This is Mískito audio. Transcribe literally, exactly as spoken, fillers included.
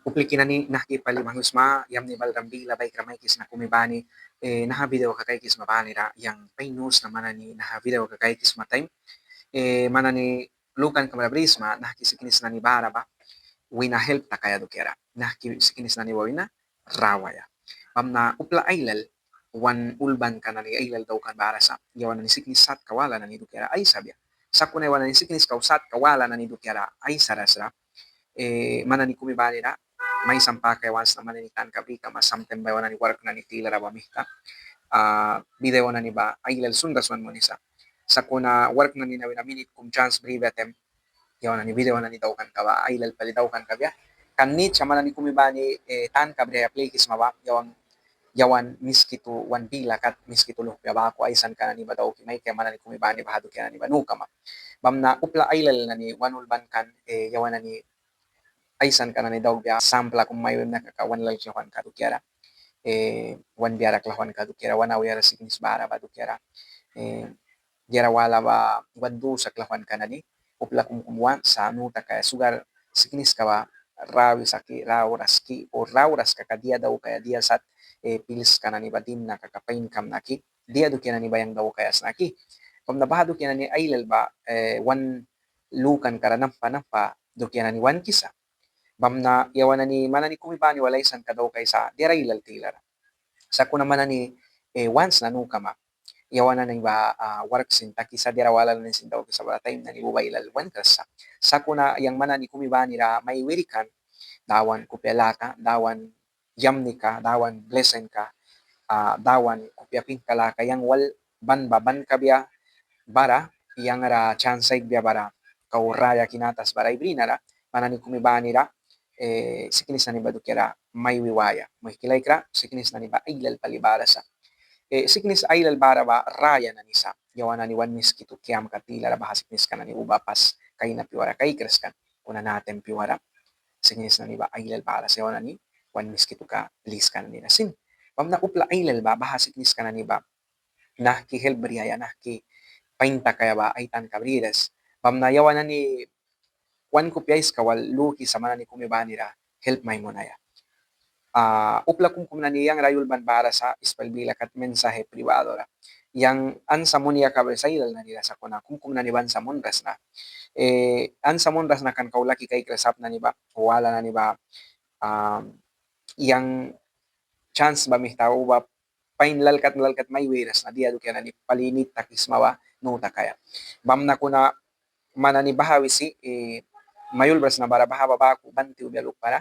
Upliki nani nahki pali banghwisma, yamni balram bila baikra maikisna kumi bani, eh, naha video ka kaikisma banira, yang pain nusna man nani naha video ka kaikisma taim, eh, man nani lukanka bara brisma nahki siknis nani bara ba wina help takaia dukiara, nahki siknis nani ba wina rawaia. Bamna upla ailal wan ulbanka nani ailal daukan bara sa, yawan nani siknis satka wala nani dukiara aisabia. Sakuna yawan nani siknis kau satka wala nani dukiara aisaras ra, eh, man nani kumi banira maisan pakaia want sna man nani tanka bri kama, samtaim ba yawan nani wark nani tilara ba mihta, ah, video nani ba ailal sunras wan munisa. Sakuna wark nani na wina minit kum chans bribia taim, yawan nani video nani daukanka ba ailal pali daukan kabia. Kan nit sa man nani kumi bani, eh, tanka briaia plikisma ba, yawan, yawan Miskitu wan bila kat, Miskitu luhpia baku aisanka nani ba dauki maikaia man nani kumi bani baha dukia nani ba nu kama. Bamna upla ailal nani wan ulban kan, eh, yawan nani aisanka nani daukbia, sampla kum mai wimna kaka wan lal klauhanka dukiara, eh, wan biara klauhanka dukiara, wan auyara siknis bara ba dukiara, eh, diara wala ba wan dusa klauhanka nani, upla kum kum want sa nu takaia sugar sikniska ba rawisa ki, rawras ki, o rawras kaka dia daukaia, dia sat, eh, pilska nani ba dimna kaka pain kamna ki, dia dukia nani ba yang daukaia sna ki. Bamna baha dukia nani ailal ba, eh, wan lukanka ra nampa nampa dukia nani wankisa. Bamna yawan nani man nani kumi bani wal aisanka daukaisa diara ailal tilara. Sakuna man nani, eh, want sna nu kama, yawan nani ba, ah, wark sin takisa, diara wala nani sin daukisa bara taim nani uba ailal wankras sa. Sakuna yang man nani kumi banira mai wiri kan Dawan kupia laka, Dawan yamnika, Dawan blessingka, ah, Dawan kupia pihnka laka yang wal ban ba ban kabia bara, yang ra chans aikbia bara, kau rayaki natas bara ai brinara, man nani kumi banira, eh, siknis nani ba dukiara mai wi waia. Muihki laikra, siknis nani ba ailal pali bara sa. Eh, siknis ailal bara ba raya nani sa. Yawan nani wan Miskitu kiamka tilara baha sikniska nani uba pas kaina piuara kaikras kan. Kuna natem piuara siknis nani ba ailal bara sa, yawan nani wan Miskituka liska nani ra sin. Bamna upla ailal ba baha sikniska nani ba nahki help briaia, nahki pain takaia ba ai tanka briras. Bamna yawan nani wan kupia aiska wal lukisa man nani kumi banira help mai munaia. Ah, upla kum kum nani yang ra ai ulban bara sa, ispel bila kat mensaje privado ra. Yang ansa munaia kabia sa ailal nani ra, sakuna kum kum nani ba ansa munras sna. Eh, ansa munras sna kan kau laki kaikras sap nani ba, wala nani ba, ah, yang chans ba mihta uba pain lal kat lal kat mai wiras sna, dia dukia nani pali nit takisma ba nu takaia. Bamna kuna man nani baha wisi, eh, mai ulbras sna bara baha ba baku ban tiwbia lukpara,